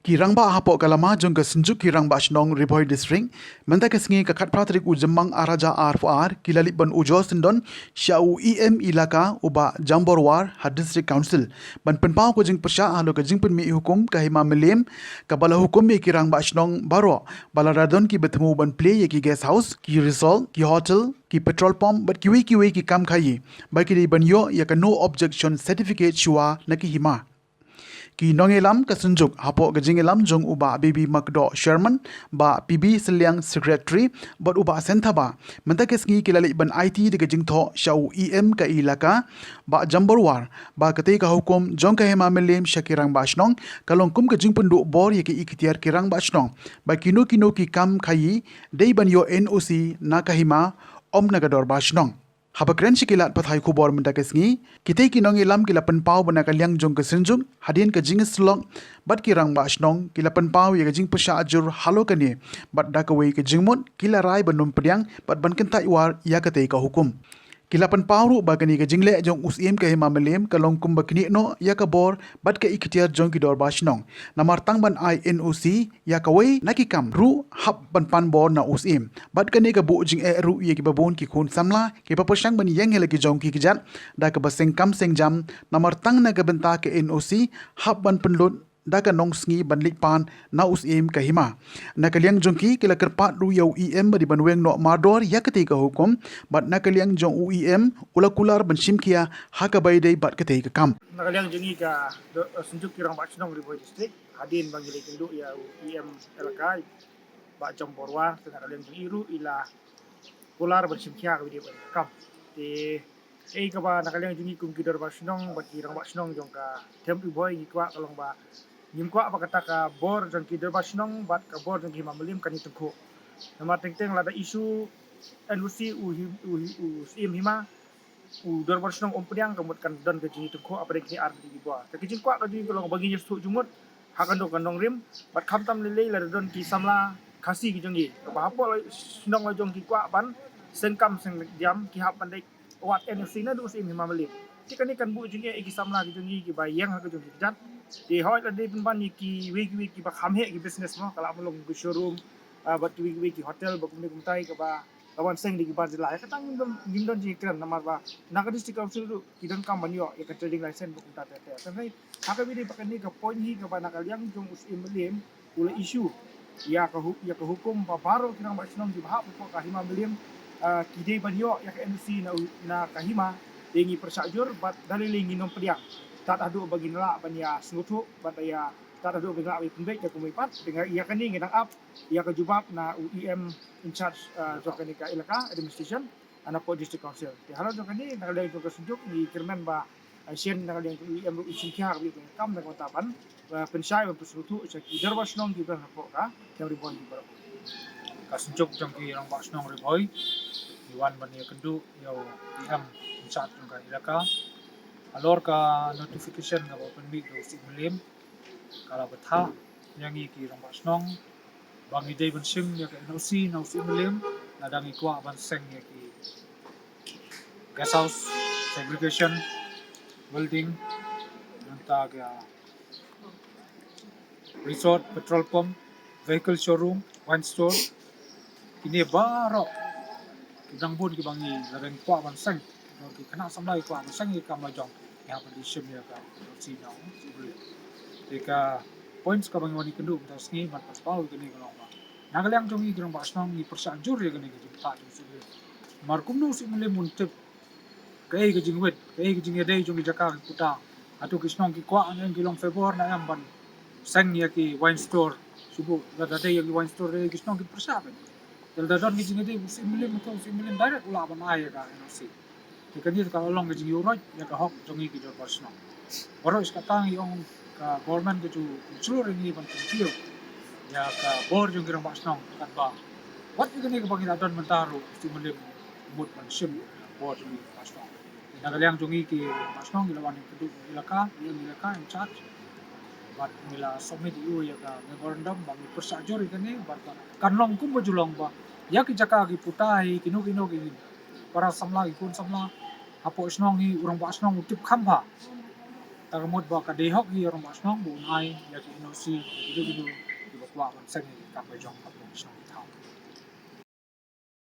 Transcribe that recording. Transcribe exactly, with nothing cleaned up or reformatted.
Ki rangbah hapoh ka lama jong ka Synjuk ki Rangbah Shnong Ri Bhoi District, mynta ka sngi ka khatphra tarik u Jymmang ar hajar arphew ar, ki la leit ban ujor syndon sha u E M Elaka u Bah Jambor War ha District Council ban pynpaw ka jingpyrshah halor ka jingpynmih hukum ka Hima Mylliem, kaba la hukum ïa ki Rangbah Shnong baroh ba lada don kiba thmu ban plie ïa ki guest house, ki resort, ki hotel, ki petrol pump bad kiwei kiwei ki kam khaïi, ba ki dei ban ïoh ïa ka no objection certificate shuwa na ki hima. Ki nongïalam ka Synjuk hapoh ka jingïalam jong u Bah B B Makdoh Chairman, Bah P B Sylliang Secretary bad u Bah Sen Thabah, mynta ka sngi ki la leit ban aiti da ka jingthoh sha u E M ka Elaka, Bah Jambor War, ba katei ka hukum jong ka Hima Mylliem sha ki Rangbah Shnong ka long kum ka jingpynduh bor ïa ki iktiar ki Rangbah Shnong, ba kino kino ki kam khaïi dei ban ïoh N O C na ka hima, ym na ka Dorbar Shnong. Haba kren sha ki lad pathai khubor mynta ka sngi, kitei ki nongïalam ki la pynpaw ba na ka liang jong ka Synjuk, hadien ka jingïasyllok bad ki Rangbah Shnong, ki la pynpaw ïa ka jingpyrshah jur halor kane, bad da kawei ka jingmut ki la rai ban ym pdiang bad ban kyntait wad ïa katei ka hukum. Ki la pynpaw ruh ba kane ka jingleh jong u Syiem ka Hima Mylliem ka long kumba knieh noh ïa ka bor bad ka iktiar jong ki Dorbar Shnong, namar tang ban ai N O C ïa kawei na ki kam ruh hap ban pan bor na u Syiem. Bad kane ka buh jingeh ruh ïa kiba bun ki khun samla kiba pyrshang ban ïeng ha la ki jong ki kjat da kaba seng kam seng jam, namar tang na ka bynta ka N O C hap ban pynlut da ka nongsngi ban leit pan na u Syiem ka hima. Na ka liang jong ki, ki la kyrpad ruh ïa u E M ba dei ban weng noh mardor ïa katei ka hukum, bad na ka liang jong u E M u la kular ban shim khia ha kaba ïadei bad katei ka kam. Na ka liang jong ngi ka do-, Synjuk ki Rangbah Shnong Ri Bhoi District, hadien ba ngi la ïakynduh ïa u E M Elaka, Bah Jambor War, te na ka liang jong i ruh i la kular ban shim khia kaba ïadei bad ka kam. Te kaei kaba na ka liang jong ngi kum ki Dorbar Shnong bad ki Rangbah Shnong jong ka Them Ri Bhoi ngi kwah ka long ba, ngim kwah ba kata ka bor jong ki Dorbar Shnong bad ka bor jong ki Hima Mylliem kan ïatyngkhuh. Namar teng teng lada issue N O C u hi-, u hi-, u Syiem hima, u Dorbar Shnong um pdiang, ka mut kan don ka jingïatyngkhuh hapdeng kine ar tylli ki bor. Te ka jingkwah ka jong ngi ka long ba ngin ïasngewthuh jingmut ha ka nong, ka nongrim, bad khamtam lei lei lada don ki samla Khasi ki jong ngi, kaba hapoh la shnong la jong ki kwah ban seng kam seng jam, ki hap ban leit wad N O C naduh u Syiem Hima Mylliem. Te kane kan buh jingeh ïa ki samla ki jong ngi kiba ïeng ha ka jong ki kjat. Te hooid lada dei pynban ïa kiwei kiwei kiba kham heh ki business mo, ka lah ban long ki showroom, ah, bad kiwei kiwei ki hotel bad kumne kumtai kaba, kaban seng da ki bar jylla. Ïa kata ngim don, ngim don jingkren namar ba na ka District Council ruh ki donkam ban ïoh ïa ka trading license bad kumta ter ter. Tangba ha kaba ïadei bad kane ka point hi kaba na ka liang jong u Syiem Mylliem u la issue ïa ka hu-, ïa ka hukum ba baroh ki Rangbah Shnong kiba hap hapoh ka Hima Mylliem, ah, ki dei ban ïoh ïa ka N O C na u-, na ka hima, te ngi pyrshah jur bad da lei lei ngin ym pdiang tad haduh ba ngin lah ban ïasngewthuh bad ïa tad haduh ba ngin lah ban pynbeit. Te kumne pat, te nga ïa kane ngi dang ap ïa ka jubab na u E M in charge, ah, jong kane ka elaka administration, ah, napoh District Council. Te halor jong kane, na ka liang jong ka Synjuk ngi kyrmen ba, ah, shen na ka liang jong u E M ruh i shim khia kaba ïadei bad ka kam na ka bynta ban, ah, pynshai ban pynsngewthuh sha ki Dorbar Shnong kiba don hapoh ka Them Ri Bhoi baroh. Ka Synjuk jong ki Rangbah Shnong Ri Bhoi ngi wan ban ïakynduh ïa u E M in charge jong ka elaka halor ka notification kaba pynmih da u Syiem Mylliem, ka la bthah ïa ngi ki Rangbah Shnong ba ngi dei ban shim ïa ka N O C na u Syiem Mylliem lada ngi kwah ban seng ïa ki guest house, segregation, building, nangta ka resort, petrol pump, vehicle showroom, wine store. Kine baroh ki dang bun kiba ngi la dang kwah ban seng. Ki khynnah samla ki kwah ban seng ïa ki kam la jong, ngi hap ban shim ïa ka N O C na u Syiem Mylliem. Te ka points kaba ngi wan ïakynduh mynta ka sngi ban pynpaw ïa kane ka long ba na ka liang jong ngi ki Rangbah Shnong ngi pyrshah jur ïa kane ka jingpyrshah jong u Syiem Mylliem. Namar kumno u Syiem Mylliem un tip kaei ka jingwit, kaei ka jingïadei jong ki jaka ki puta. Hato ki shnong ki kwah ne em, ki long favour ne em ban seng ïa ki wine store. Shu buh lada dei ïa ki wine store, dei ki shnong ki pyrshah beit. Te lada don ki jingïadei u Syiem Mylliem, u Syiem Mylliem direct u lah ban ai ïa ka N O C. Te kane ka long ka jingïuhroit ïa ka hok jong ngi ki Dorbar Shnong. Baroh shi katta ngi ong ka government ka ju pynshlur ïa ngi ban kyntiew ïa ka bor jong ki Rangbah Shnong, katba wat ïa kane kaba ngi la don mynta ruh u Syiem Mylliem u mut ban shim bor jong ki Rangbah Shnong. Na ka liang jong ngi ki Rangbah Shnong ngi la wan ïakynduh ïa u elaka, ïa u elaka in charge. Bad ngi la submit ïa u ïa ka memorandum ba ngi pyrshah jur ïa kane, bad ba kan long kumba ju long ba ïa ki jaka ki puta hi, kino kino ki para samla, ki khun samla hapoh shnong hi, u Rangbah Shnong u tip kham bha. Ka mut ba ka dei hok ïa u rangbah shnong ba un ai ïa ki N O C ïa kino kino kiba kwah ban seng ïa ki kam ka jong hapdeng shnong ki thaw.